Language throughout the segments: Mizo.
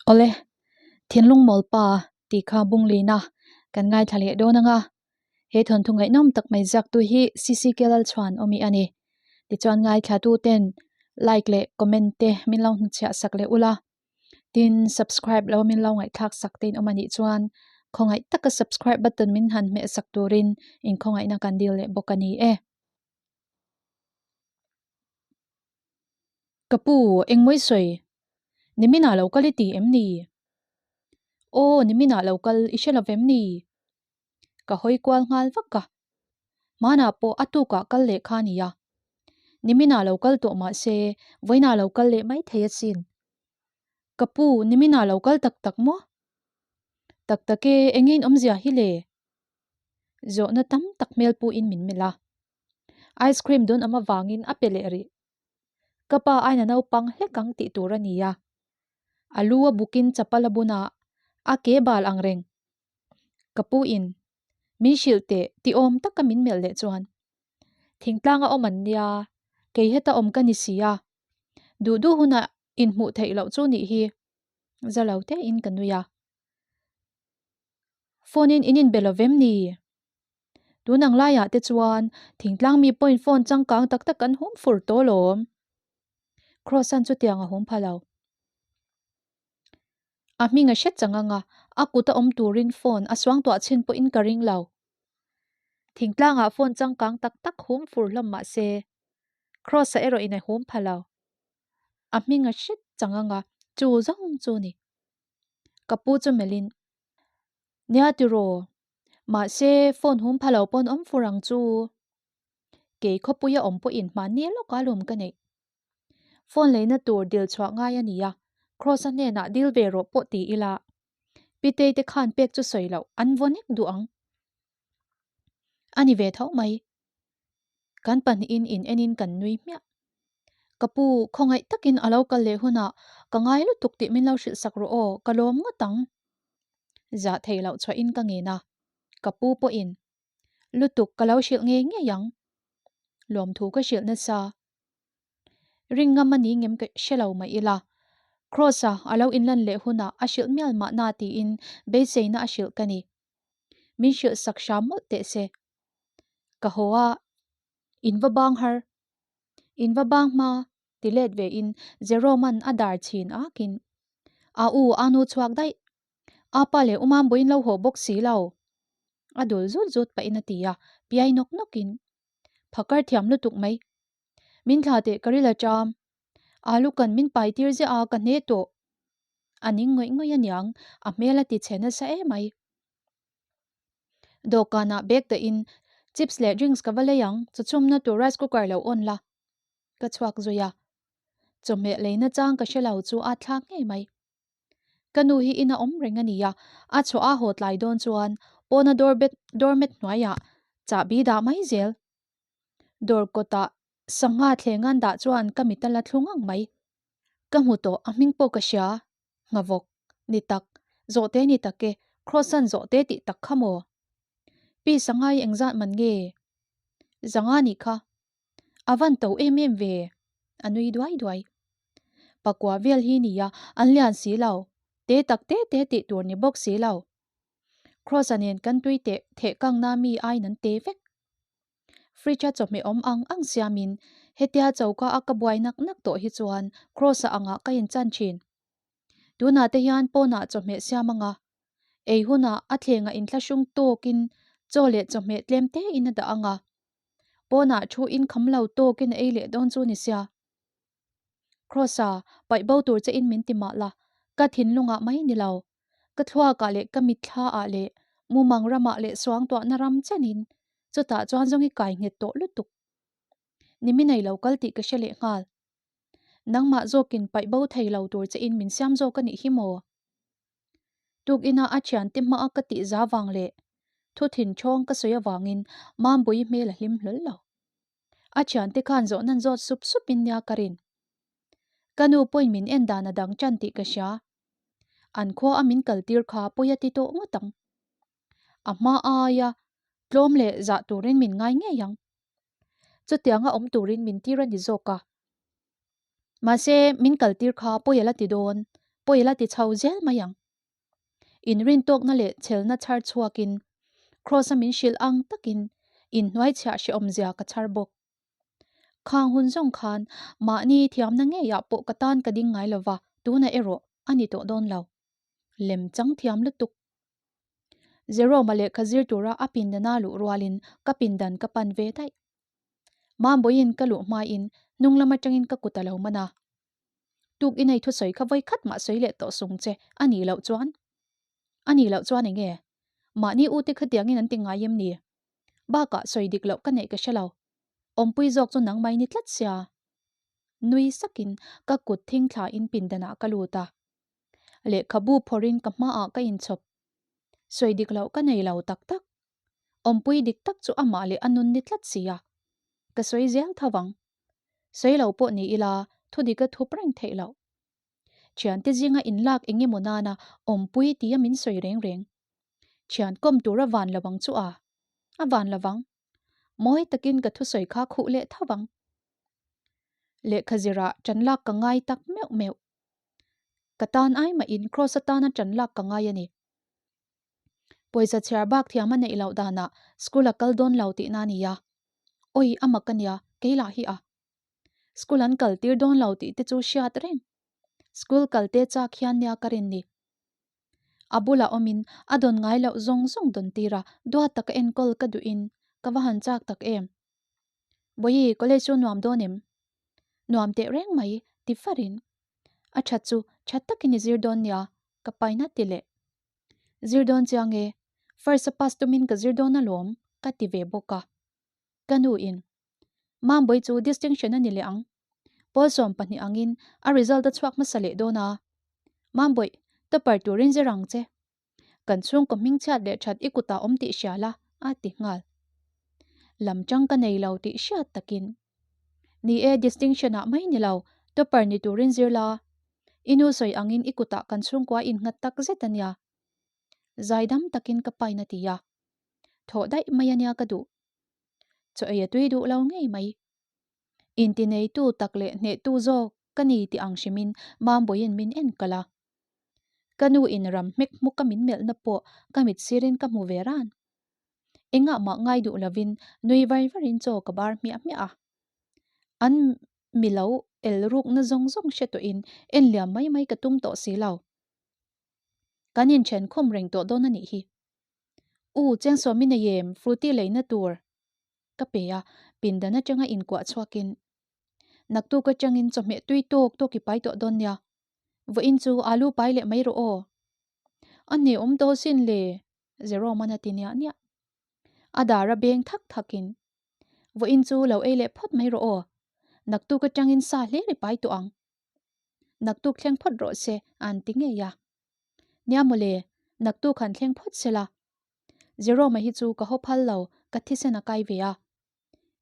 Awle, thinlung mawl pa tih kha bung lina kan ngaithla leh dawn anga, he thawnthu ngaihnawm tak mai ziaktu hi CCK Lalchhuan awmi a ni. Tichuan ngaithla tu ten like leh comment te min lo hnuchhiah sak leh ula, tin subscribe lo min lo ngaihthlak sak te in awm a nih chuan khawngaih taka subscribe button min han hmeh sak turin inkhawngaihna kan dil leh bawk a ni e. Ka pu, engmawi sawi? Niminah lo kal i ti em ni? Aw, niminah lo kal i hre lo vem ni? Ka hawi kual nghal vak a. Hmanah pawh a tukah kal leh kha a nia. Niminah lo kal tawh mah se, vawiinah lo kal leh mai thei asin. Ka pu, niminah lo kal tak tak maw? Tak tak e, eng nge in awmzia hi le? Zawhna tam tak hmel puin min melh a. Ice cream dawn awm avangin a pe leh rih. Ka pa aina naupang hlek ang tih tur a ni a. A lu a bukin chapal a bun a, a ke bal ang reng. Ka pu in, Min hrilh teh ti awm taka min melh leh chuan, Thingtlang a awm an nia, kei heta awm ka ni si a. Duh duh hunah inhmuh theih loh chu nih hi. Za lo tein ka nui a. Phone in in inbe lo vem ni? Tun ang laiah te chuan thingtlang mi pawhin phone changkang tak tak an hum fur tawh alawm. Kross-a'n chutiang a hum pha lo. A hming a hre chang ang a, a kut a awm turin phone a suangtuah chhin pawhin ka ring lo. Thingtlangah phone changkang tak tak hum fur hlawm mah se, Kross-a erawhin a hum pha lo. A hming a hre chang ang a, chu zawng chu ni. Ka pu chu melhin, Nia tiraw, mahse phone hum pha lo pawn awm fur ang chu. Kei khawpuia awm pawhin hmanni lawka lawm ka neih. Phone leina tur dil chhuah ngai a nia, Kross-a hnenah dil ve rawh pawh ti ila. Pitei te khan pek chu sawi loh an vaw nek duh ang. A ni ve tho mai. Kan pahnihin in enin kan nui hmiah. Ka pu, khawngaih takin a lo kal leh hunah ka ngai lutuk tih min lo hrilh sak rawh aw, ka lawm ngawt ang. Zah theih loh chhuahin ka ngen a, ka pu pawhin lutuk ka lo hrilh ngei ngei ang. Lawmthu ka hrilh nasa. Ring ngam a ni ngem ka hre lo mai ila. Kross-a a lo inlan leh hunah a hrilh mial mahna tiin beiseina a hrilh ka ni. Min hrilh sak hram mawlh teh se. Ka haw a, in va bang har. In va bang hma ti let ve in Jerome-a'n a dar chhin akin, A u, a nu chhuak daih. Apa leh Umam buin lo haw bawk si lo. A dul zut zut pahin a ti a, piai nawk nawkin, Phakar thiam lutuk mai. Min thla teh ka ril a ṭam. Alu kan min pai tir ziah a, ka hne tawh. A ning ngawih ngawih aniang, a hmel a ti chhe nasa emai. Dawhkanah bag dahin chips leh drinks ka va lei ang, chawchhumna tur rice cooker lo on la. Ka chhuak zui a, chawhmeh leina chang ka hre lo chu a thlak ngei mai. Ka nu hi ina awm reng a nia, a chhuah a haw tlai dawn chuan pawna doormat hnuaiah chahbi dah mai zel. Dawr kawtah sangha thleng an dah chuan ka mit a la thlung ang mai. Ka hmu tawh, a hming pawh ka hria. Nghavawk, ni tak, zawhte ni tak e, Kross-a'n zawhte tih tak kha maw? Pi sangha hi engzat man nge? Zanga nih kha. A van to em em ve, a nui duai duai. Pakua vel hi nia, an lian si lo, te tak te te tih tur ni bawk si lo. Kross-a nen kan tui teh theh kangna mi aiin an te vek. Fridge a chawhmeh awm ang ang siamin hetia choka a ka buai nak nak tawh hi chuan Kross-a angah ka inchan thin. Tunah te hian pawnah chawhmeh siam anga ei hunah a thlengah inthlahrung tawkin chaw leh chawhmeh tlem tein a dah anga pawnah thu in kham lo tawkin a ei leh dawn chu ni sia. Kross-a paih bo tur che in min ti mah la, ka thinlungah mai ni lo. Ka thluakah leh ka mitthlaah leh mumang ramah leh suangtuahna ram chenin chutah chuan zawng i kai nghet tawh lutuk. Nimi nei lo kal tih ka hre leh nghal. Nangmah zawkin paih bo thei lo tur che in min siam zawk a nih hi maw? Tukinah a thiante hmaa ka tih za vang leh thu thinthawng ka sawi avangin Mambuii hmel a hlim hlawl lo. A thiante khan zawhnan zawt sup supin nia ka rin. Ka nu pawhin min en dan a dang tan tih ka hria. An khua a min kal tir kha pawi a ti tawh ngawt ang. A hma aia tlawm leh zah turin min ngai ngei ang. Chutianga awm turin min tir a ni zawk a. Mahse, min kal tir kha pawi a la ti dawn. Pawi la ti chho zel mai ang. Inrintawkna leh chhelna chhar chhuakin Kraws-a min hrilh ang takin inhnuai chhiah hrehawmzia ka chhar bawk. Khang hun zawng khan mahni thiamna ngeiah pawh ka tan ka ding ngai lova, tunah erawh a ni tawh dawn lo. Lem chang thiam lutuk. Jerome-a lehkha zir tura a pindana luh rualin ka pindan ka pan ve daih. Mambawiin ka luh hmain hnung lam atangin ka kut a lo man a. Tuk i nei thusawi kha vawi khat mah sawi leh tawh sung che a nih loh chuan. A nih loh chuan eng nge? Mahni ute khatiangin an ti ngai em ni? Bakah sawi dik loh ka neih ka hre lo. Awmpui zawk chu nang mai ni tlat sia. Nui sakin ka kut thing thlain pindanah ka lut a. Lehkhabu phawrhin ka hmaah ka inchhawp. Sawi dik loh ka nei lo tak tak. Awmpui dik tak chu amah leh a nun ni tlat sia. Ka sawi zel tho vang. Sawi lo pawh ni ila thu dik a thup reng theih loh. Thiante zinga inlak eng emaw nana awmpui tia min sawi reng reng. Thian kawm tur a van lo ang chu a. A van lo vang. Mawi takin ka thusawi kha khuh leh tho vang. Lehkha zirah ṭan lak ka ngai tak meuh meuh. Ka tan ai mahin Kraws atana ṭan lak ka ngai a ni. Pawisa chhiar bak thiam a neih loh danah school a kal dawn lo tihna a nia. Awi a mak a nia, kei lah hi a. School an kal tir dawn lo tih te chu hriat reng. School kal te chak hian nia ka rin ni. A bulah awmin a dawn ngai loh zawng zawng dawn tir a, duat taka enkawl ka duhin ka va han chak tak em. Bawihi, college chu nuam dawn em? Nuam teh reng mai, ti farin. A that chu that takin i zir dawn nia, ka paina ti leh. Zir dawn chiang e, first a pass tumin ka zir dawn alawm, ka ti ve bawk a. Ka nu in, Mambawi chu distinction a ni leh ang. Pawl 12 angin a result a chhuak hmasa leh dawn a. Mambawi, topper turin zir ang che. Kan chhungkaw hmingchhiat leh that i kutah awm tih hria la, a ti nghal. Lam chang ka nei lo tih hriat takin. Ni e, distinction ah mai ni lo, topper ni turin zir la. I nu sawi angin i kutah kan chhungkua innghat tak zet a nia. Zaidam takin ka pain a ti a. Thawh daih mai a nia ka duh. Chaw ei a tui duh lo ngei mai. Intineitu tak leh hnehtu zawk ka ni tih ang hrimin Mambawiin min en kalh a. Ka nu in ram hmek hmuk a min melhna pawh ka mit sirin ka hmu ve ran. Engah mah ngai duh lovin nui var varin chaw ka bar hmiah hmiah a. An mi lo el rukna zawng zawng hre tawhin en liam mai mai ka tum tawh si lo. Kan inthen khum reng tawh dawn a nih hi. U, Chengsawm i nei em? Fruity leina tur ka pe a, pindan atanga inkuah chhuakin Naktuk atangin chawhmeh tui tawk tawk i pai tawh dawn nia. Vawiin chu alu pai leh mai rawh aw. A hne awm tawh sin le, Jerome-a'n a ti niah niah. A dar a beng thak thakin, Vawiin chu lo ei leh phawt mai rawh aw. Naktuk atangin sa hlir i pai tawh ang. Naktuk thleng phawt rawh se, a'n ti ngei a. Nia mawle, naktuk han thleng phawt se la. Jerome-a hi chu ka haw phal lo, ka thisen a kai ve a.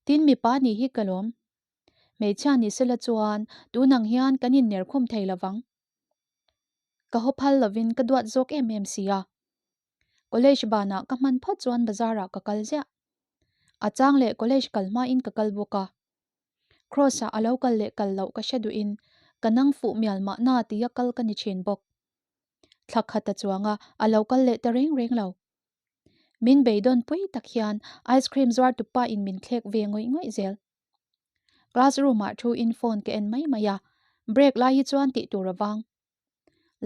Tin mipa nih hi ka lawm. Hmeichhia ni sela chuan tun ang hian kan inner khum thei lovang. Ka haw phal lovin ka duat zawk em em si a. College banah ka hman phawt chuan bazarah ka kal ziah. A chang leh college kal hmain ka kal bawk a. Kross-ah a lo kal leh kal loh ka hre duhin ka nang fuh mial mahna tia kal ka ni thin bawk. Thla khat a chuang a, a lo kal leh ta reng reng lo. Min beidawn pui tak hian ice cream zuar tupa in min thlek ve ngawih ngawih zel. Classroom ah thu in phone ka en mai mai a, break lai hi chuan tih tur a vang.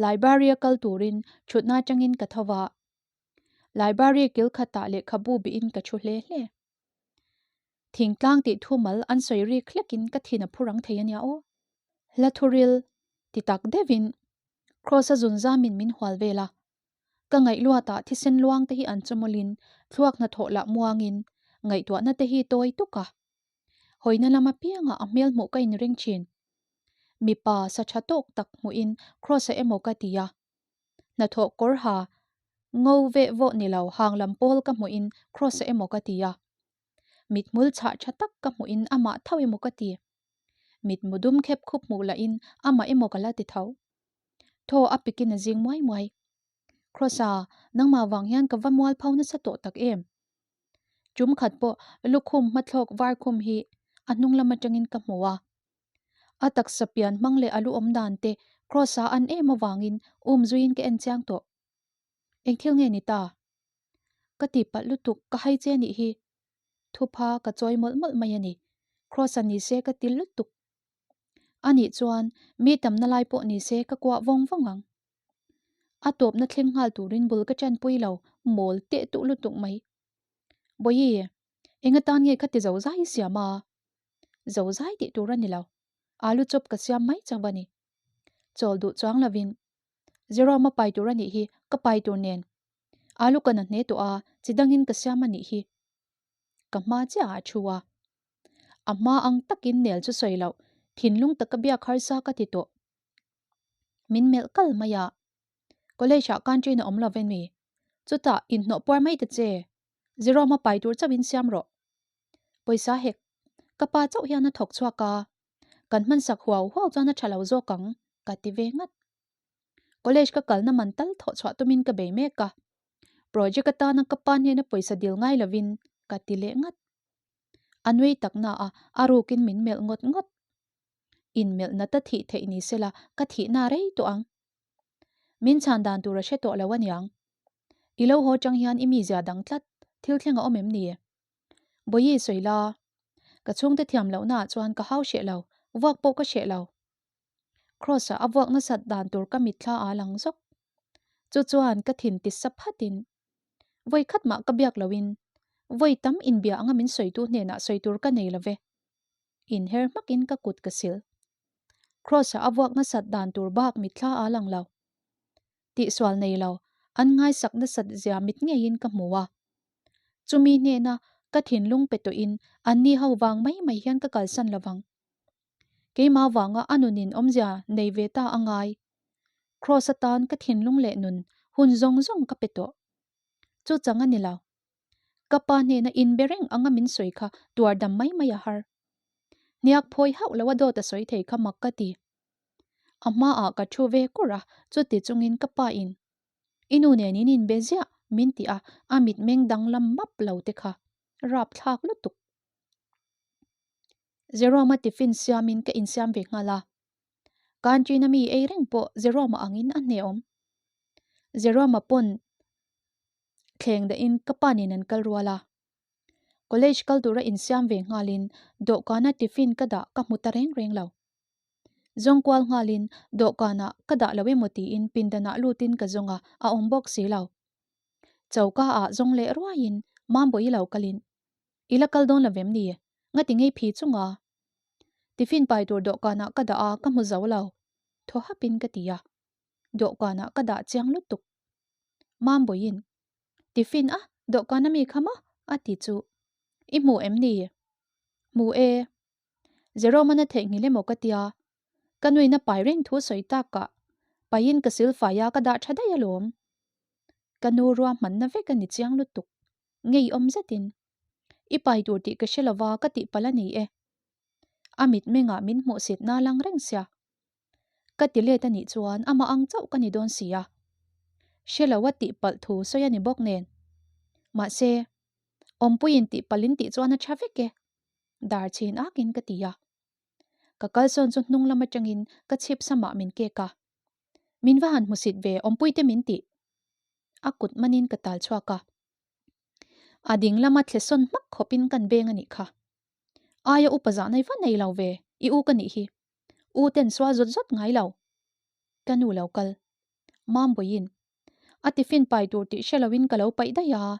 Library a kal turin thutna atangin ka tho va. Library kil khatah lehkhabu bihin ka thu hle hle. Thingtlang tih thumal an sawi rik hlekin ka thin a phur ang thei a nia aw. Hla thuril ti tak deuhin Kross-a zunzamin min hual vel a. Ka ngaihluatah thisen luang te hi an chawmawlhin thluak hnathawh lah muangin ngaihtuahna te hi tawi tuk a. Hawina lam apiangah a hmel hmuh ka inring thin. Mipa sa tha tawk tak hmuhin Kross-a emaw ka ti a. Hnathawh kawr ha ngo veh vawh ni lo hang lam pawl ka hmuhin Kross-a emaw ka ti a. Mithmul chhah tha tak ka hmuhin amah tho emaw ka ti. Mitmu dum khep khup hmuh lahin amah emaw ka la ti tho. Thaw a pikin a zing muai muai. Kross-a, nangmah vang hian ka va mual pho nasa tawh tak em? Tum khat pawh lukhum hmathlawk var khum hi a hnung lam atangin ka hmu a. A taksa pian hmang leh a lu awm dan te Kross-a an em avangin um zuiin ka en chiang tawh. Eng thil nge ni ta? Ka ti palh lutuk, ka hai che nih hi. Thupha ka chawi mawlh mawlh mai a ni. Kross-a ni se ka ti lutuk. A nih chuan mi tamna lai pawh ni se ka kuah vawng vawng ang. A tawpna thleng nghal turin bul ka chanpui lo, mawl teh tuh lutuk mai. Bawihi, eng atan nge kha ti zo zai i siam a? Zo zai tih tur a ni lo, alu chawp ka siam mai chauh a ni. Chawl duh chuang lovin, Jerome a pai tur a nih hi, ka pai tur nen. Alu ka na hne tawh a, chi dangin ka siam a nih hi. Ka hma chiah ah a thu a. A hma ang takin nel chu sawi loh, thinlung taka biak harsa ka ti tawh. Min melh kal mai a. College ah canteen a awm lo ve mi? Chutah inhnawh puar mai ta che. Jerome a pai tur chauhin siam rawh. Pawisa hek. Ka pa chauh hian a thawk chhuak a. Kan hmansak huau huau chuan a tha lo zawk ang, ka ti ve ngat. College ka kalna man tal thawh chhuah tumin ka bei mek a. Project atana ka pa hnena pawisa dil ngai lovin ka ti leh ngat. A nui tak na a, a rukin min melh ngawt ngawt. Inmelh nata thih theih ni sela ka thihna rei tawh ang. Min chhan dan tur a hre tawh lo aniang. I lo haw chang hian i mizia dang tlat, thil thleng a awm em ni? Bawihi sawi la, ka chhungte thiam lohnaah chuan ka hau hreh lo, vuak pawh ka hreh lo. Kross-a a vuak nasat dan tur ka mitthla a lang zawk. Chu chuan ka thin ti sa phatin, Vawi khat mah ka biak loin, vawi tam inbia anga min sawitu hnenah sawi tur ka nei lo ve. Inher hmakin ka kut ka sil. Kross-a a vuak nasat dan tur bak mitthla a lang lo. Tihsual nei lo, an ngaisak nasat zia mit ngeiin ka hmu a. Chumi hnena ka thinlung pe tawhin anni ho vang mai mai hian ka kalsan lo vang. Keimah vanga a nunin awmzia nei ve ta a ngai. Kross atan ka thinlung leh nun hun zawng zawng ka pe tawh. Chu chang a ni lo. Ka pa hnena inbe reng anga min sawi kha tuar dam mai mai a har. Hniak phawi hauh lo a dawt a sawi thei kha mak ka ti. A hmaah ka thu ve kur a, chuti chungin ka pa in I nu nen in inbe ziah min ti a, a mitmeng danglam map lo te kha rapthlak lutuk. Jerome-a tiffin siamin ka insiam ve nghal a. Canteen-a mi ei reng pawh Jerome-a angin a hnehawm. Jerome-a pawn thleng dahin ka pa nen an kal rual a. College kal tura insiam ve nghalin dawhkana tiffin ka dah ka hmu ta reng reng lo. Zawng kual nghalin dawhkanah ka dah lo emaw tiin pindanah lutin ka zawng a, a awm bawk si lo. Choka ah zawng leh ruaiin Mambawi lo kalin, I la kal dawn lo vem ni? Ngati ngei phi chunga tiffin pai tur dawhkanah ka dah a, ka hmu zo lo. Thaw hapin ka ti a, dawhkanah ka dah chiang lutuk. Mambawiin, Tiffin a, dawhkan ami kha maw? a ti chu. I hmu em ni? Hmu e. Jerome-an a theihnghilh emaw ka tia. Ka nuin a pai reng thu sawi takah paiin ka silfai a ka dah tha daih alawm. Ka nu ruahmanna vek a ni chiang lutuk. Ngeiawm zetin. I pai tur tih ka hre lova ka tihpalh a ni e. A mitmengah min hmuhsitna a lang reng sia. Ka ti let a nih chuan amah ang chauh ka ni dawn si a. Hre lo a tih palh thu sawi a ni bawk nen. Mahse, awmpuiin tih palhin tih chuan a tha vek e. Dar chhin akin ka ti a. Ka kalsawn chu hnung lam atangin ka chhip samah min kek a. Min va han hmusit ve awmpuite min tih. A kut manin ka tal chhuak a. A ding lama thlesawn hmak khawpin kan beng a nih kha. Aia upa zah nei va nei lo ve, i u ka nih hi. U ten sual zawt zawt ngai lo. Ka nu lo kal. Mambawiin. A tiffin pai tur tih hre loin ka lo paih daih a,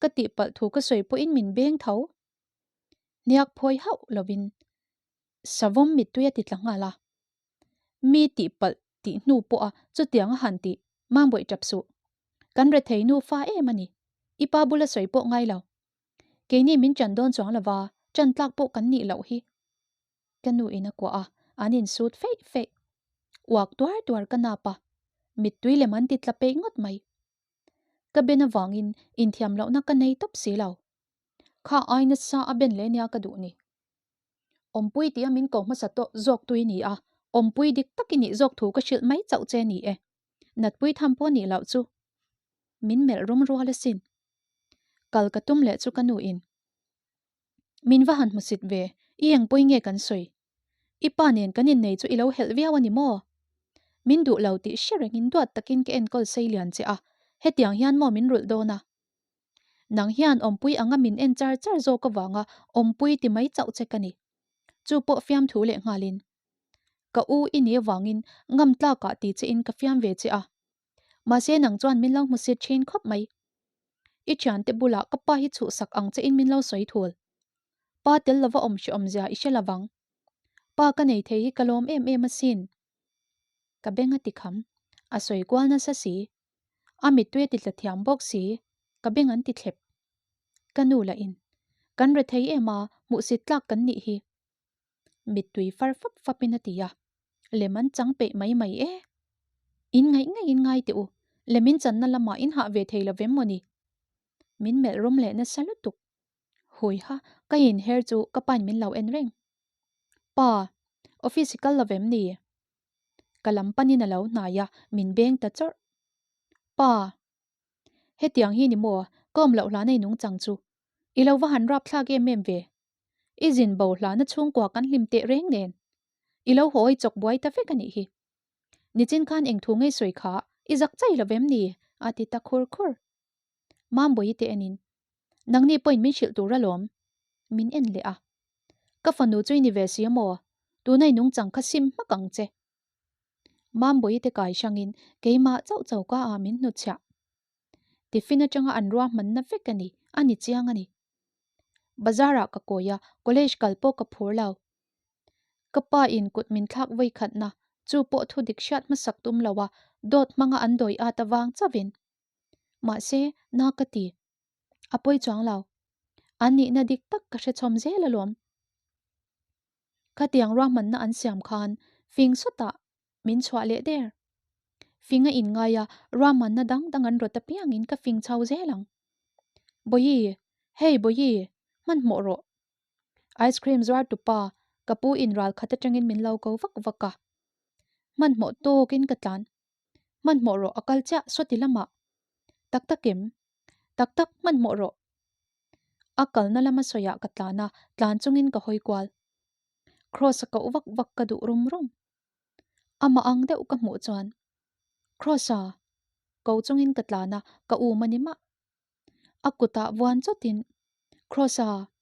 ka tihpalh thu ka sawi pawhin min beng tho. Hniak phawi hauh lovin savawm mittui a ti tla nghal a. Mi tihpalh tih hnu pawha chutiang a han tih Mambawih tap suh. Kan rethei nufa em a ni. I pa bula sawi pawh ngai lo. Keini min ṭan dawn chuang lova, ṭan tlak pawh kan nih loh hi. Ka nu in a kuah a, an insut feih feih. Uak tuar tuar ka nap a, mittui lem an ti tla peih ngawt mai. Ka ben avangin inthiam lohna ka nei tawp si lo. Kha ai nasa a ben leh nia ka duh ni. Awmpui tia min ko hmasa tawh zawk tui ni a, awmpui dik tak i nih zawk thu ka hrilh mai chauh che ni e. Natpui tham pawh nih loh chu. Min melh rum rual asin. Kal ka tum leh chu ka nu in. Min va han hmusit ve, i engpui nge kan sawi? I pa nen kan innei chu i lo helh viau a ni maw? Min duh lo tih hre rengin duat takin ka enkawl sei lian che a, hetiang hian maw min rulh dawn a? Nang hian awmpui anga min en char char zawk avanga awmpui ti mai chauh che ka ni. Chu pawh fiamthu leh nghalin. Ka u i ni avangin ngam tlakah ti che in ka fiam ve che a. Mahse nang chuan min lo hmu sit thin khawp mai. I thiante bulah ka pa hi chhuhsak ang che in min lo sawi thul. Pa tel lova awm hre awmzia i hre lovang. Pa ka nei thei hi ka lawm em em asin. Ka beng a ti kham. A sawi kual nasa si. A mittui a ti tla thiam bawk si. Ka beng an ti thlep. Ka nu lah in. Kan re thei em a, hmuhsit tlak kan nih hi. Mittui far fap fap in a ti a. Lem an chang peih mai mai e. In ngaih ngaih in ngai teh u. Lem in channa lamah in hah ve thei lo vem maw ni? Min melh rum leh nasa lutuk. Huiha, ka inher chu ka pain min lo en reng. Pa, office i kal lo vem ni? Ka lam panin a lo hnai a, min beng ta chawrh. Pa, hetiang hi ni maw, ka awm loh hlana i nungchang chu. I lo va han rapthlak em em ve. I zin bo hlana chhungkua kan hlim teh reng nen. I lo haw i chawk buai ta vek a nih hi. Nichin khan eng thu ngei sawi kha i zak chai lo vem ni? a ti ta khur khur. Mambawi te enin, Nangni pawhin min hrilh tur alawm. Min en leh a. Ka fanu chu i ni ve si a maw? Tuna i nungchang kha sim hmak ang che. Mambawi te kai hrangin keimah chauh chauh ka ah min hnutchhiah. Tiffin atanga an ruahmanna vek a ni, a ni chiang a ni. Bazar ah ka kawi a, college kal pawh ka phur lo. Ka pa in kut min thlak vawi khatna, chu pawh thu dik hriat hmasak tum lo a, dawt hmanga an dawi at avang chauhin. Mahse, na ka ti. A pawi chuang lo. An nihna dik tak ka hre chhawm zel alawm. Khatiang ruahmanna an siam khan fing sawtah min chhuah leh der. Fing a inngai a, ruahmanna dang dang an rawt apiangin ka fing chho zel ang. Bawihi, hei Bawihi, hmanhmawh rawh. Ice cream zuar tupa, ka pu in ral khat atangin min lo ko vak vak a. Hmanhmawh tawkin ka tlan. Hmanhmawh rawh a kal chiah sawti lamah. Tak tak em? Tak tak hmanhmawh rawh. A kalna lama sawiah ka tlan a, tlan chungin ka hawi kual. Kross a koh vak vak ka duh rum rum. Amah ang deuh ka hmuh chuan Kross-a ko chungin ka tlan a, ka um a ni mah. A kutah vuan chawtin Kross-a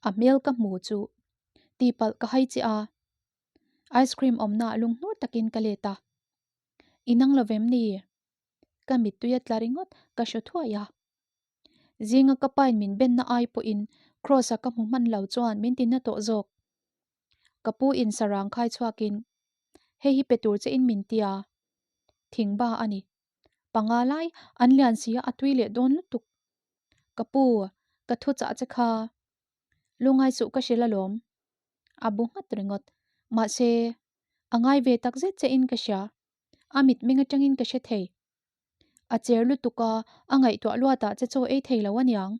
a hmel ka hmu chu tihpalh ka hai chiah a. Ice cream awmnaah lunghnur takin ka let a. I nang lo vem ni? Ka mittui a tla ringawt ka hru thuai a. Zinga ka pain min benna ai pawhin Kross-a ka hmu hman lo chuan min ti na tawh zawk. Ka pu in sarang khai chhuakin hei hi pe tur che in min tia. Thingba a ni. Panga lai an lian si a a tui leh dawn lutuk. Ka pu, ka thu chah che kha. Lungai suh ka hrilh alawm. A bu nghat ringawt. Mahse, a ngai ve tak zet che in ka hria. A mitmeng atangin ka hre thei. A cher lutuk a, a ngaihtuah luatah che chaw ei thei lo aniang.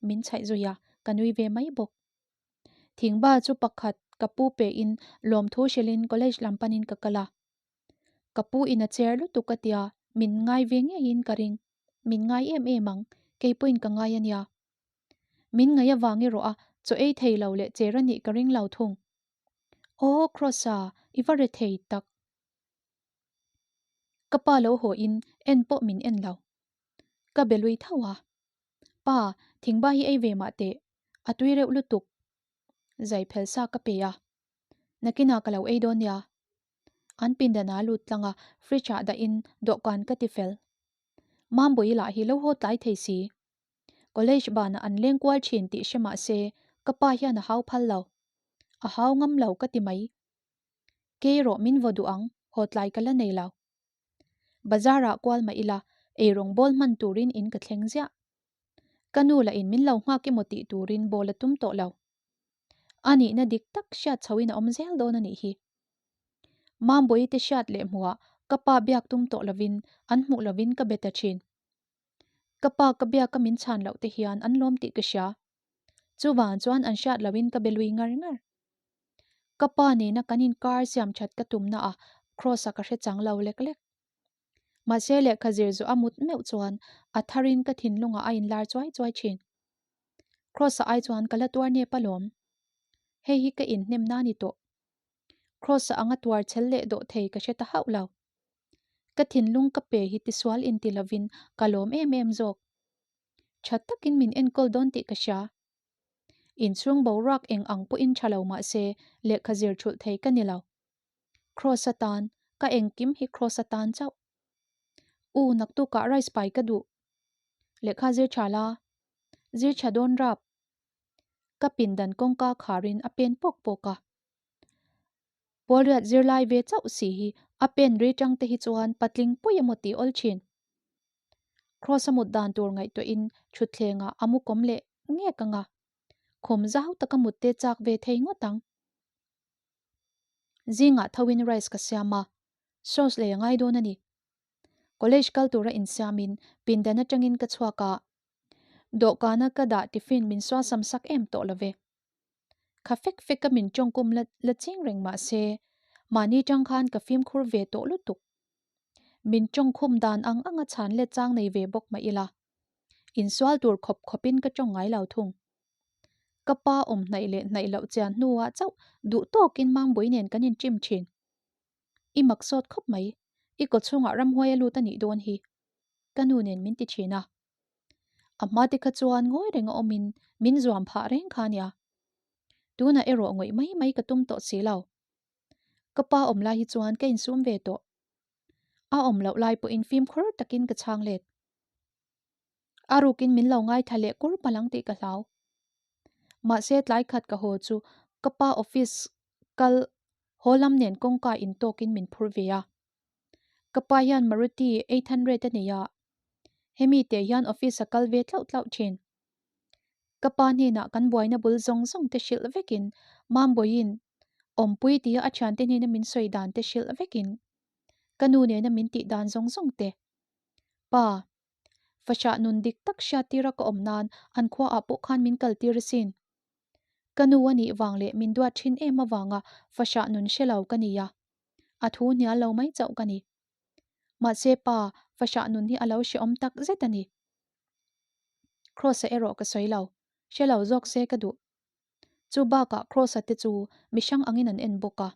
Min chhaih zui a, ka nui ve mai bawk. Thingba chu pakhat ka pu pe in lawmthu hrilhin college lam panin ka kal a. Ka pu in a cher lutuk a tia, min ngai ve ngeiin ka ring. Min ngai em em ang, kei pawhin ka ngai ania. Min ngaih avang erawh a chaw ei thei lo leh cher a nih ka ring lo thung. Aw Kross-a, i va re thei tak. Ka pa lo haw in en pawh min en lo. Ka be lui tho a. Pa, thingba hi ei ve mah teh. A tui reuh lutuk. Zai phel sa ka pe a. Nakinah ka lo ei dawn nia. An pindan a lut tlang a, fridge ah dahin dawhkan ka ti fel. Mambawi lah hi lo haw tlai thei si. College banah an leng kual thin tih hre mah se ka pa hian a hau phal lo. A hau ngam lo ka ti mai. Kei erawh min vaw duh ang, haw tlai ka la nei lo. Bazar ah kual mah ila, eirawng bawl hman turin in ka thleng ziah. Ka nu lah in min lo nghak emaw tih turin bawl a tum tawh lo. A nihna dik tak hriat chhoin a awm zel dawn a nih hi. Mambawi te hriat leh hmuhah ka pa biak tum tawh lovin an hmuh lovin ka be ta thin. Ka pa ka biaka min chhan loh te hian an lawm tih ka hria. Chuvang chuan an hriat lohin ka be lui ngar ngar. Ka pa nena kan inkar siam that ka tumna ah Kross-a ka hre chang lo lek lek. Mahse lehkha zir zawh a mut meuh chuan a tharin ka thinlungah a inlar chuai chuai thin. Kross-a ai chuan ka la tuar nep alawm. Hei hi ka inhnemna a ni tawh. Kross-a anga tuar chhel leh dawh thei ka hre ta hauh lo. Ka thinlung ka pe hi tisual inti lovin ka lawm em em zawk. Tha takin min enkawl dawn tih ka hria. Inchhung boruak eng ang pawhin tha lo mah se lehkha zir thulh thei ka ni lo. Kross-a tan, ka engkim hi Kross-a tan chauh. U, naktukah rice pai ka duh. Lehkha zir tha la. Zir tha dawn rap. Ka pindan kawngka kharin a pen pawk pawk a. Pawlriat zirlai ve chauh si hi a pen ri tang te hi chuan patling pui emaw tih awl thin. Kross a mut dan tur ngaihtuahin thutthlengah a mu kawm leh ngek ang a, khum zau taka mut te chak ve thei ngawt ang. Zingah thoin rice ka siam a, sauce lei a ngai dawn a ni. College kal tura insiamin pindan atangin ka chhuak a, dawhkana ka dah tiffin min suasam sak em tawh lo ve. Kha fek fek a min tawngkum la la ching reng mah se, mahni tang khan ka fimkhur ve tawh lutuk. Min tawngkhum dan ang anga chhan let chang nei ve bawk mah ila, insual tur khawp khawpin ka tawng ngai lo thung. Ka pa awm hnaih leh hnaih loh chian hnuah chauh duh tawkin Mangbawi nen kan inṭim ṭhin. I mak sawt khawp mai, i kawchhungah ramhuai a lut a nih dawn hi, ka nu nen min ti ṭhin a. A hma te kha chuan ngawi reng a awmin min zuam phah reng kha nia. Tunah erawh ngawih mai mai ka tum tawh si lo. Ka pa awm lai hi chuan ka insum ve tawh. A awm loh lai pawhin fimkhur takin ka chhang let. A rukin min lo ngaithla leh kur palang tih ka hlau. Mahse tlai khat ka haw chu ka pa office kal haw lam nen kawngka intawkin min phur ve a. Ka pa hian Maruti 800 a nei a, hemi teh hian office a kal ve tlauh tlauh thin. Ka pa hnenah kan buaina bul zawng zawng te hrilh vekin Mambawiin awmpui tia a thiante hnena min sawi dan te hrilh vekin ka nu nena min tih dan zawng zawng te. Pa, fahrah nun dik tak hriattira ka awm nan an khuaah pawh khan min kaltir asin. Ka nu a nih vang leh min duat thin em avanga fahrah nun hre lo ka ni a, a thu hnial lo mai chauh ka ni. Mahse pa, fahrah nun hi a lo hrehawm tak zet a ni. Kross-a erawh ka sawi lo, hre lo zawk se ka duh. Chu bakah Kross-a te chu mi hrang angin an en bawk a.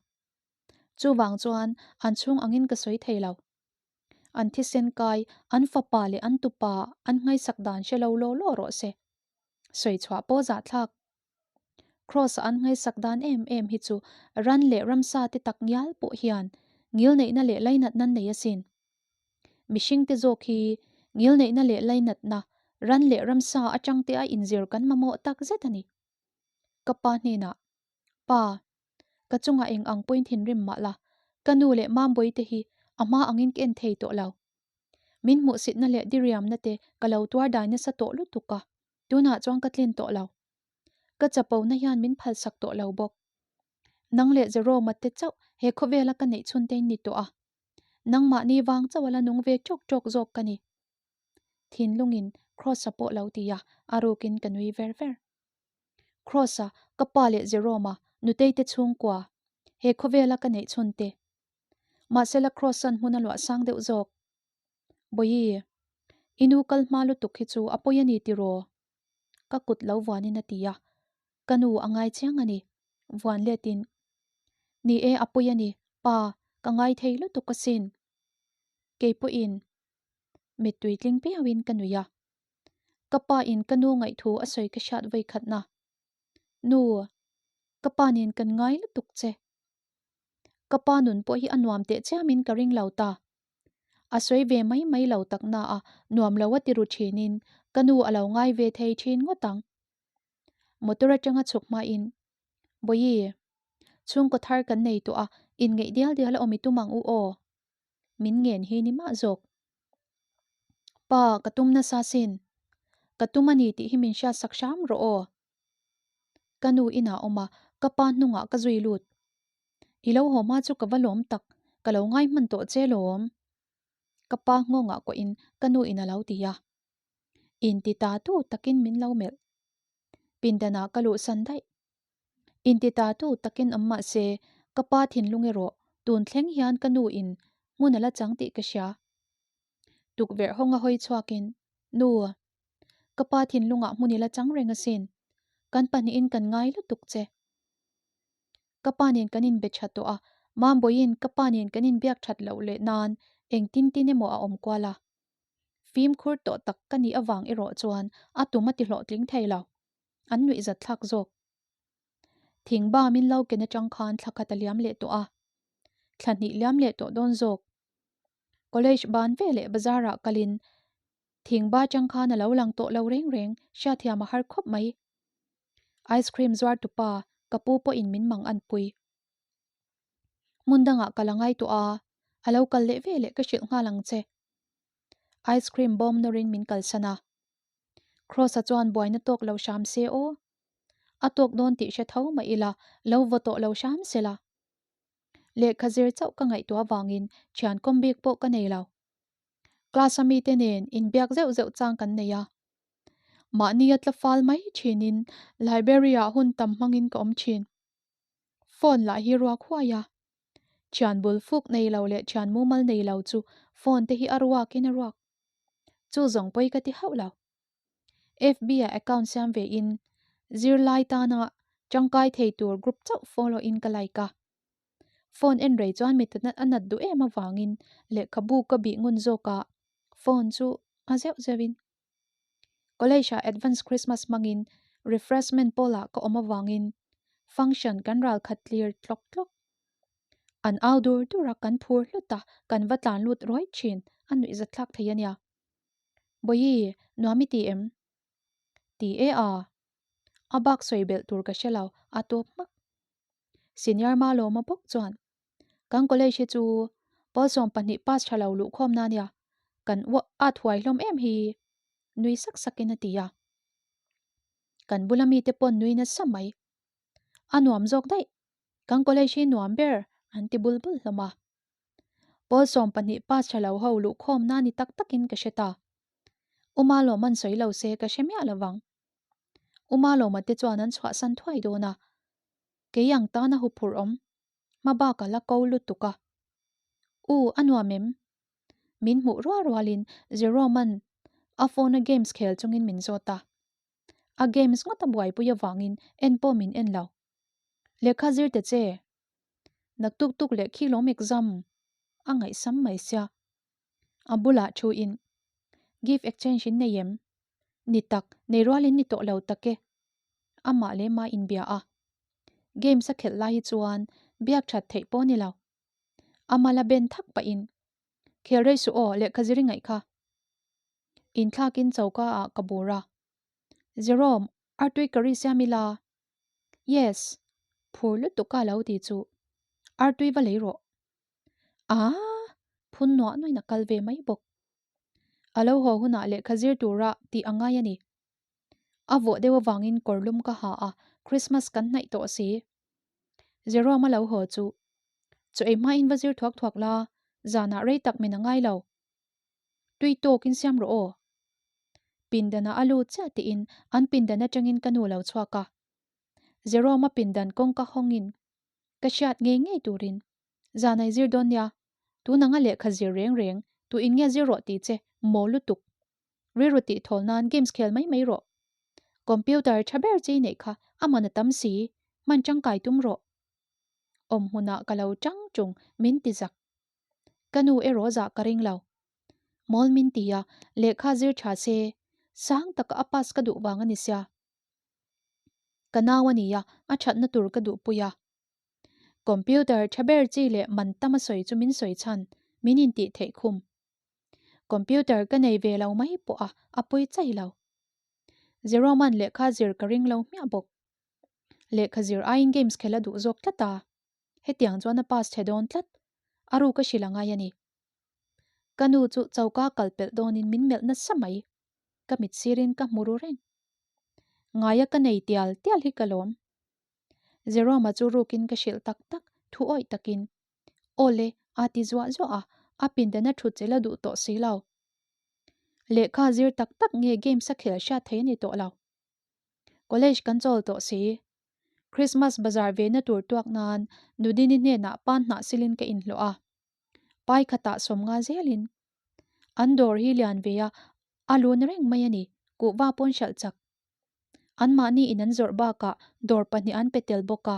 Chuvang chuan an chhung angin ka sawi thei lo. An thisen kai, an fapa leh an tupa an ngaihsak dan hre lo law law rawh se. Sawi chhuah pawh zahthlak. Kross-a an ngaihsak dan em em hi chu ran leh ramsa te tak ngial pawh hian ngilneihna leh lainatna an nei asin. Mihringte zawk hi ngilneihna leh lainatna ran leh ramsa atang te a inzir kan mamawh tak zet a ni. Ka pa hnenah, Pa, ka chungah eng ang pawhin thinrim mah la, ka nu leh Mambawi te hi a hma angin ka en thei tawh lo. Min hmuhsitna leh diriamna te ka lo tuar dai nasa tawh lutuk a, tunah chuan ka tlin tawh lo. Ka chapona hian min phalsak tawh lo bawk. Nang leh Jerome-a te chauh he khawvela ka neih chhun te in ni tawh a, nangmahni vang chauh a la nung ve ṭawk ṭawk zawk ka ni. Thinlungin Kross-a pawh lo ti a, a rukin ka nui ver ver. Kross-a, ka pa leh Jerome-a, Nutei te chhungkua, he khawvela ka neih chhun te. Mahsela Kross-a'n hmun a luah sang deuh zawk. Bawihi, i nu kal hma lutuk hi chu a pawi a ni tiraw? Ka kut lo vuanin a ti a, ka nu a ngai chiang a ni, vuan letin. Ni e, a pawi a ni, pa, ka ngai thei lutuk asin. Kei pawhin mittui tling piauin ka nui a. Ka pa in ka nu ngaihthu a sawi ka hriat vawi khatna. Nu, ka pa nen kan ngai lutuk che. Ka pa nun pawh hi a nuam teh chiamin ka ring lo ta. A sawi ve mai mai lo tak na a, nuam lo a ti ru thinin ka nu a lo ngai ve thei thin ngawt ang. Motor atanga chhuk hmain, Bawihi, chhungkaw thar kan nei tawh a, inngeih dial dial a awm i tum ang u aw. Min ngen hi ni mah zawk. Pa, ka tum nasa sin. Ka tum a ni tih hi min hriatsak hram rawh aw. Ka nu inah awm a, ka pa hnungah ka zui lut. I lo haw hma chu ka va lawm tak, ka lo ngai hman tawh che lawm. Ka pa nghawngah kawhin ka nu in a lo ti a. Inti ta tu takin min lo melh. Pindanah ka luhsan daih. Inti ta tu takin awm mah se, ka pa thinlung erawh tun thleng hian ka nu in hmun a la chang tih ka hria. Tukverh hawnga hawi chhuakin, Nu, ka pa thinlungah hmun i la chang reng asin. Kan pahnihin kan ngai lutuk che. Ka pa nen kan inbe tha tawh a, Mambawiin ka pa nen kan inbiak that loh leh nan engtin tin emaw a awm kual a. Fimkhur tawh tak ka nih avang erawh chuan a tum a ti hlawhtling thei lo. An nuihzat thlak zawk. Thingba min lo ken atang khan thla khat a liam leh tawh a, thla hnih liam leh tawh dawn zawk. College ban ve leh bazar ah kalin thingba chang khan a lo lang tawh lo reng reng hriatthiam a har khawp mai. Ice cream zuar tupa ka pu pawhin min mang an pui. Hmun dangah ka la ngai tawh a, a lo kal leh ve leh ka hrilh nghal ang che. Ice cream bawm nawrin min kalsan a. Kross-a chuan buaina tawk lo hram se aw. A tawk dawn tih hre tho mah ila lo vaw tawh lo hram se la. Lehkha zir chauh ka ngaihtuah avangin thian kawm bik pawh ka nei lo. Class a mite nen inbiak zeuh zeuh chang kan nei a. Mahni a tla fal mai thinin library-ah hun tam hmangin ka awm thin. Phone lah hi ruak huai a. Thian bul fuk nei lo leh thian mumal nei lo chu phone te hi a ruakin a ruak. Chu zawng pawi ka ti hauh lo. FB-ah account siam ve in zirlai tana tangkai thei tur group chauh follow in ka like a. Phone en rei chuan mi ta a nat duh em avangin lehkhabu ka bih ngun zawk a, phone chu a zeuh zeuh in. College ah advance Christmas hmangin refreshment pawlah ka awm avangin function kan ral khat tlir tlawk tlawk. An au dur dur a, kan phur hlut a, kan va tlan lut ruai thin, a nuihzat thlak thei a nia. Bawihi, nuam i ti em? Ti e a. A bak sawi belh tur ka hre lo, a tawp hmak. Senior Malawma bawk chuan, Kan college hi chu pawl 12 pass tha lo luhkhawm na nia, kan at huai hlawm em hi, nui sak sakin a ti a. Kan bula mite pawn nui nasa mai. A nuam zawk daih, kan college hi nuam ber an ti bul bul hlawm a. Pawl 12 pass tha lo ho luhkhawm na ni tak takin ka hre ta. U Malawman sawi lo se ka hre miah lovang. U Malawma te chuan an chhuahsan thuai dawn a, kei ang tana huphurh awm hma bak a la ko lutuk a. U, a nuam em? Min hmuh rual rualin Jerome-a'n a phone-a games khel chungin min zawt a. A games ngawt a buaipui avangin en pawh min en lo. Lehkha zir ta che. Naktuk tuk leh khi lawm exam a ngaihsam mai sia. A bulah thuin, Gift exchange in nei em? Ni tak, nei rualin ni tawh lo tak e. Amah leh mah inbia a. Games a khelh lai hi chuan biak that theih pawh ni lo. Ama la ben thak pahin, Khel rei suh aw, lehkha zir i ngaih kha. Inthlakin choka ah ka bur a. Jerome, artui curry siam ila. Yes, phur lutuk a lo ti chu. Artui va lei rawh. Aaa, phun nuah nuahin a kal ve mai bawk. A lo haw hunah lehkha zir tura tih a ngai a ni. A vawh deuh avangin kawrlum ka ha a, Christmas kan hnaih tawh si. Jerome a lo haw chu, Chaw ei hmain va zir thuak thuak la, zanah rei tak min a ngai lo. Tui tawkin siam rawh aw. Pindanah a lut chiah tiin an pindan atangin ka nu lo chhuak a. Jerome a pindan kawngka hawngin ka hriat ngei ngei turin Zan ai zir dawn nia, tun anga lehkha zir reng reng, tu in nge zir rawh tih che, maw lutuk. Rilru tih thawl nan games khel mai mai rawh. Computer tha ber chi neih kha a man a tam si, hman tangkai tum rawh. Awm hmunah ka lo tang tung min ti zak. Ka nu erawh zah ka ring lo. Mawl min ti a, lehkha zir tha se, sang taka a pass ka duh vang a ni sia. Ka nau a nia, a thatna tur ka duhpui a. Computer tha ber chi leh man tam a sawi chu min sawi chhan, min intih theih khum. Computer ka nei ve lo mai pawh a, a pawi chai lo. Zeroman lehkha zir ka ring lo hmiah bawk. Lehkha zir aiin games khel a duh zawk tlat a, hetiang chuan a pass chhe dawn tlat, a ruk a hrilh a ngai a ni. Ka nu chu choka kal pelh dawnin min melh nasa mai, ka mit sirin ka hmu ru reng. Ngaia ka nei tial tial hi ka lawm. Jerome-a chu rukin ka hrilh tak tak, thu awih takin. Aw le, a ti zuah zuah a, a pindan a thut che la duh tawh si lo. Lehkha zir tak tak nge games a khel hriat thei a ni tawh lo. College kan chawl tawh si. Christmas bazar vena tur tuak nan Nudini hnenah pan hnah silin ka inhlawh a. Pai khatah 50 zelin. An dawr hi lian ve a, a lun reng mai a ni, kuhva pawn hralh chak. Anmahni in an zawrh bakah dawr pahnih an pe tel bawk a.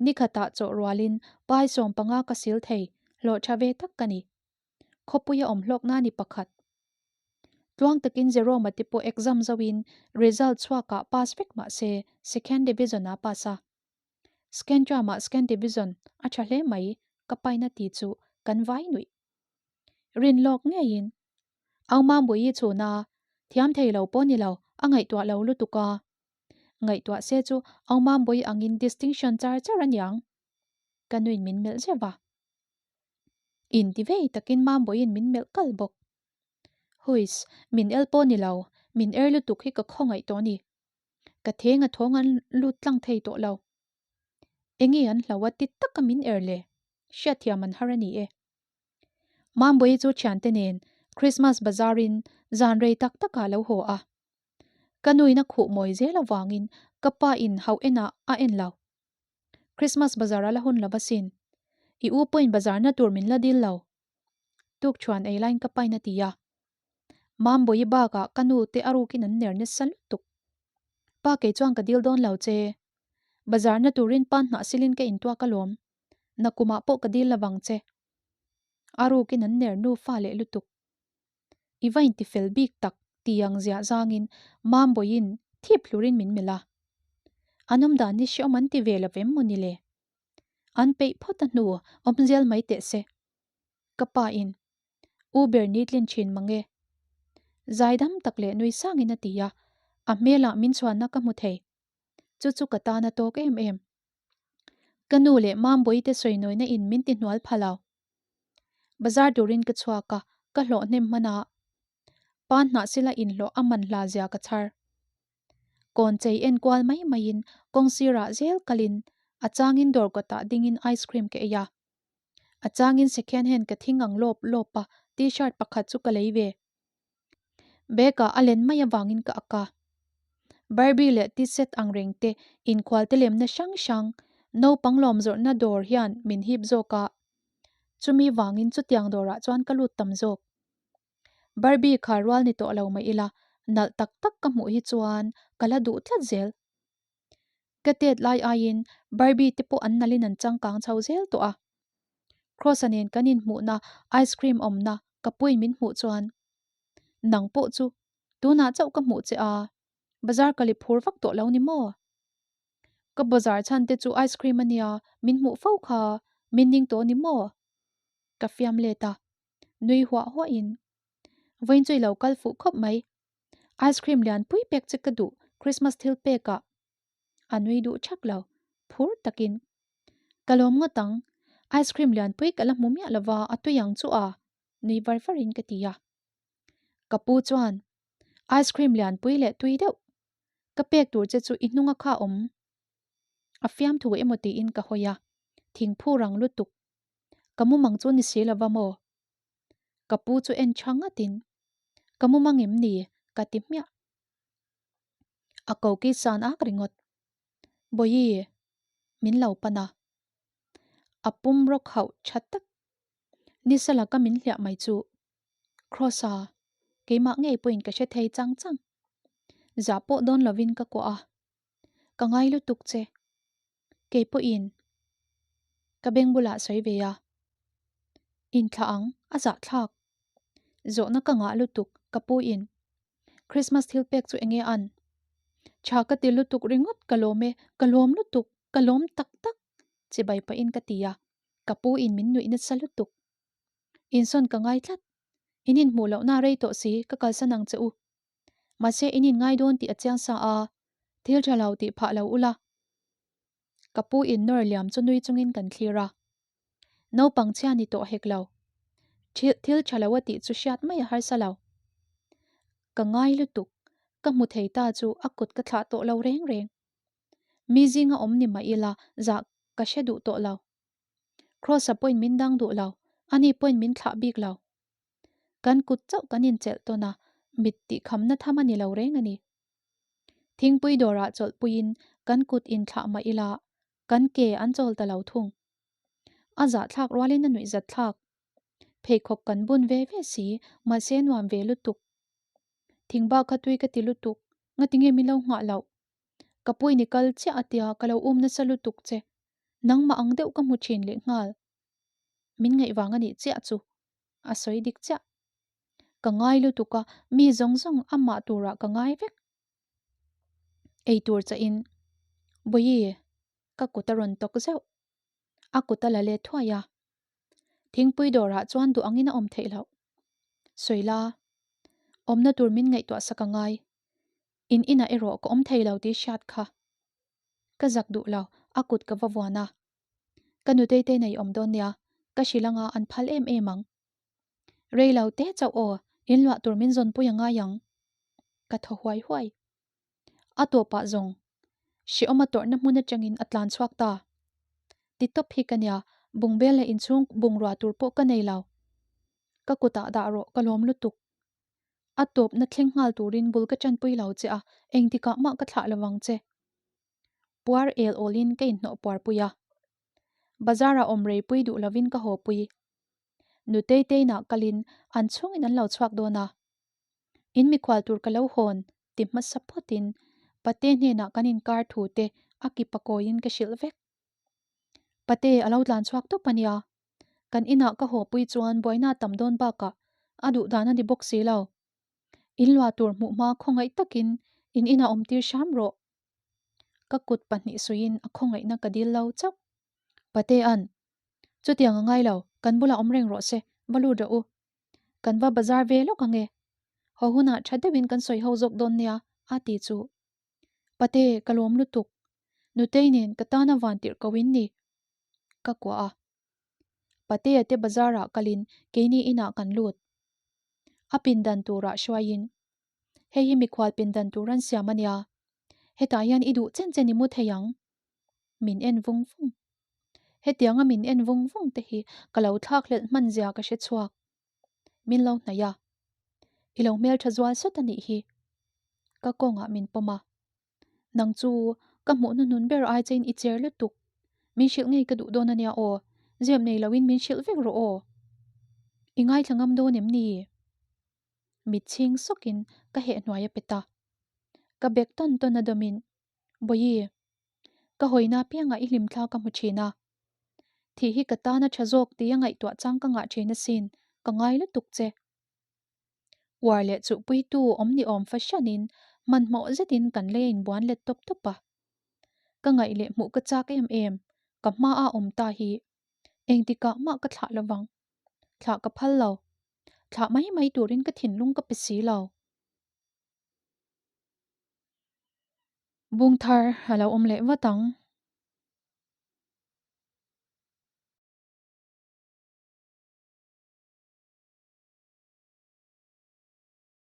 Nikhatah chawh rualin pai 15 ka sil thei, hlawh tha ve tak ka ni. Khawpuia awm hlawkna ni pakhat. Tluang takin Jerome-a te pawh exam zoin result chhuakah pass vek mah se second division-a pass a. Second term-ah second division a tha hle mai ka paina ti chu kan vai nuih. Rin lawk ngeiin Au Mambuii chhuna thiam thei lo pawh ni lo a ngaihtuah lo lutuk a. Ngaihtuah se chu Au Mambuii angin distinction char char a niang. Ka nuin min melh zeuh a. Inti vei takin Mambuiin min melh kal bawk. Huiss, min el pawh ni lo, min er lutuk hi ka khawngaih tawh a ni. Ka theng a thawng an lut tlang thei tawh lo. Enge an hlo a ti taka min er le? Hriatthiam an har a ni e. Mambuii chu thiante nen Christmas bazar in zan rei tak takah lo haw a. Ka nuin a khuh mawi zel avangin ka pa in hauh enah a en lo. Christmas bazar a la hun lo asin. I u pawhin bazar na tur min la dil lo. Tukṭhuan ei laiin ka pain a ti a. Mambawi bakah ka nu te a rukin an ner nasa lutuk. Pa kei chuan ka dil dawn lo che. Bazar na turin pa hnah silin ka intuak alawm. Nakumah pawh ka dil lovang che. A rukin an ner nufa leh lutuk. I va intifel bik tak ti ang ziah zangin Mambawiin thip hlurin min melh a. An awmdan hi hreawm an ti ve lo vem maw ni le? An peih phawt a hnu awmzel mai teh se. Ka pa in U ber ni tlin thin mang e. Zaidam tak leh nui sangin a ti a, a hmelah min chhuanna ka hmu thei. Chu chu ka tan a tawk em em. Ka nu leh Mambawi te sawinawina in min ti hnual pha lo. Bazar turin ka chhuak a, ka hlawh hnem hman a. Pa hnah sila inhlawh a man hla zia ka chhar. Kawn chei en kual mai maiin kawng sirah zel kalin a changin dawr kawtah dingin ice cream ka ei a. A changin second hand ka thing ang lawp lawp a, t-shirt pakhat chu ka lei ve. Bag ah a len mai avangin ka ak a. Barbie leh t-set ang reng te inkhual te lemna hrang hrang naupang lawm zawrhna dawr hian min hip zawk a. Chumi vangin chutiang dawrah chuan ka lut tam zawk. Barbie kha rual ni tawh lo mah ila nalh tak tak ka hmuh hi chuan ka la duh tlat zel. Ka tet lai aiin Barbie te pawh an nalhin an changkang chho zel tawh a. Cross-a nen kan inhmuhna ice cream awmna ka puiin min hmuh chuan Nang pawh chu tunah chauh ka hmuh che a, bazar ka li phur vak tawh lo ni maw? Ka bazar chhan te chu ice cream a nia, min hmuh fo kha min ning tawh ni maw? Ka fiam let a, nui huah huahin Vawiin chu i lo kal fuh khawp mai. Ice cream lian pui pek che ka duh Christmas thil pek ah. A nui duh thak lo, phur takin. Ka lawm ngawt ang, ice cream lian pui ka la hmu miah lova a tui ang chu a, nui var varin ka ti a. Ka pu chuan, Ice cream lian pui leh tui deuh ka pek tur che chu i hnunga kha awm. A fiamthu emaw tiin ka hawi a, thingphu rang lutuk. Ka mumang chu ni si lova maw? Ka pu chu en tha ngatin, Ka mumang em ni? ka ti hmiah. A ko ki san ak ringawt. Bawihi, min lo pan a. A pum rawk hauh tha tak. Nisa laka min hliah mai chu. Kross-a, keimah ngei pawhin ka hre thei chang chang. Zah pawh dawn lovin ka kuah a. Ka ngai lutuk che. Kei pawhin ka beng bulah sawi ve a. Inthlah ang, a zahthlak. Zawhna ka ngah lutuk, ka pu in. Christmas thil pek chu enge an? Tha ka ti lutuk ringawt ka lawm e, ka lawm lutuk, ka lawm tak tak, chibai pahin ka ti a, ka pu in min nuih nasa lutuk. Insawn ka ngai tlat. In inhmuh lohna rei tawh si, ka kalsan ang che u. Mahse in inngai dawn tih a chiang sa a, thil tha lo tih phah lo ula. Ka pu in nawr liam chu nui chungin kan thlir a. Naupang chhia ni tawh hek lo. Thil tha lo a tih chu hriat mai a harsa lo. Ka ngai lutuk, ka hmu thei ta chu a kut ka thlah tawh lo reng reng. Mi zinga awm ni mah ila zah ka hre duh tawh lo. Kross-a pawhin min dang duh lo, ani pawhin min thlah bik lo. Kan kut chauh kan inchelh tawn a, mit tih khamna tham a ni lo reng a ni. Thingpui dawrah chawlhpuiin kan kut inthlah mah ila, kan ke an chawl ta lo thung. A zahthlak rualin a nuihzat thlak. Pheikhawk kan bun ve ve si, mahse nuam ve lutuk. Thingba kha tui ka ti lutuk, ngatinge min lo nghah loh? Ka puini kal chiah a tia ka lo um nasa lutuk che. Nangmah ang deuh ka hmu thin lehnghal. Min ngaih vang a nih chiah chu. A sawi dik chiah. Ka ngai lutuk a, mi zawng zawng amah turah ka ngai vek. Ei tur chahin, Bawihi, ka kut a rawn tawk zeuh. A kut a la let thuai a. Thingpui dawrah chuan duh angin a awm theih loh. Sawi la, awmna tur min ngaihtuah sak a ngai. In inah erawh ka awm thei lo tih hriat kha. Ka zak duh lo, a kut ka va vuan a. Ka nutei te nei awm dawn nia, ka hrilh anga an phal em em ang. Rei lo te chauh aw, in luah tur min zawnpui a ngai ang. Ka thaw huai huai. A tawpah zawng, hrehawm a tawrhna hmun atangin a tlan chhuak ta. Ti tawp hi ka nia, bungbel leh inchhung bungrua tur pawh ka nei lo. Ka kutah dah rawh, ka lawm lutuk. A tawpna thleng nghal turin bul ka tanpui lo che a, engtikah mah ka thlah lovang che. Puar el awlin ka inhnawh puarpui a. Bazar-ah awm reipui duh lovin ka hawpui. Nutei teinah kalin an chhungin an lo chhuak dawn a. In mikhual tur ka lo hawn ti hmasa phawtin Pate hnenah kan inkar thu te a ki pakawiin ka hrilh vek. Pate a lo tlan chhuak tawp a nia. Kan inah ka hawpui chuan buaina a tam dawn bakah a duh dan a ni bawk si lo. In luah tur hmuh hma khawngaih takin in inah awm tir hram rawh. Ka kut pahnih suiin a khawngaihna ka dil lo chauh. Patea'n, Chutiang a ngai lo, kan bulah awm reng rawh se, va lut rawh u. Kan va bazar ve lawk ang e. Haw hunah tha deuhin kan sawi ho zawk dawn nia, a ti chu. Pate, ka lawm lutuk. Nutei nen ka tana van tirh ko in ni. Ka kuah a. Patea te bazarah kalin keini inah kan lut. A pindan turah hruaiin, Hei hi mikhual pindan tur an siam a nia. Hetah hian i duh chen chen i mu thei ang. Min en vung vung. Hetianga min en vung vung te hi ka lo thlak hlelh hman zia ka hre chhuak. Min lo hnaih a. I lo hmeltha zual sawt a nih hi. Ka kawngah min pawm a. Nang chu ka hmuh hnuhnun ber ai chein i cher lutuk. Min hrilh ngei ka duh dawn a nia aw. Zep nei loin min hrilh vek rawh aw. I ngaithla ngam dawn em ni? Mit chhing sawkin ka heh hnuai a pet a. Ka bek tawn tawn a dawmin, Bawihi, ka hawina apiangah i hlimthla ka hmu thin a. Thih hi ka tan a tha zawk tih a ngaihtuah chang ka ngah thin asin, ka ngai lutuk che. Uar leh chuhpuitu awm ni awm fahranin hmanhmawh zetin kan lei a inbuan let tawp tawp a. Ka ngaih leh hmuh ka chak em em, ka hma a awm ta hi engtikah mah ka thlah lovang. Thlah ka phal lo. Thlah mai mai turin ka thinlung ka pe si lo. Bungthar a lo awm leh vat ang.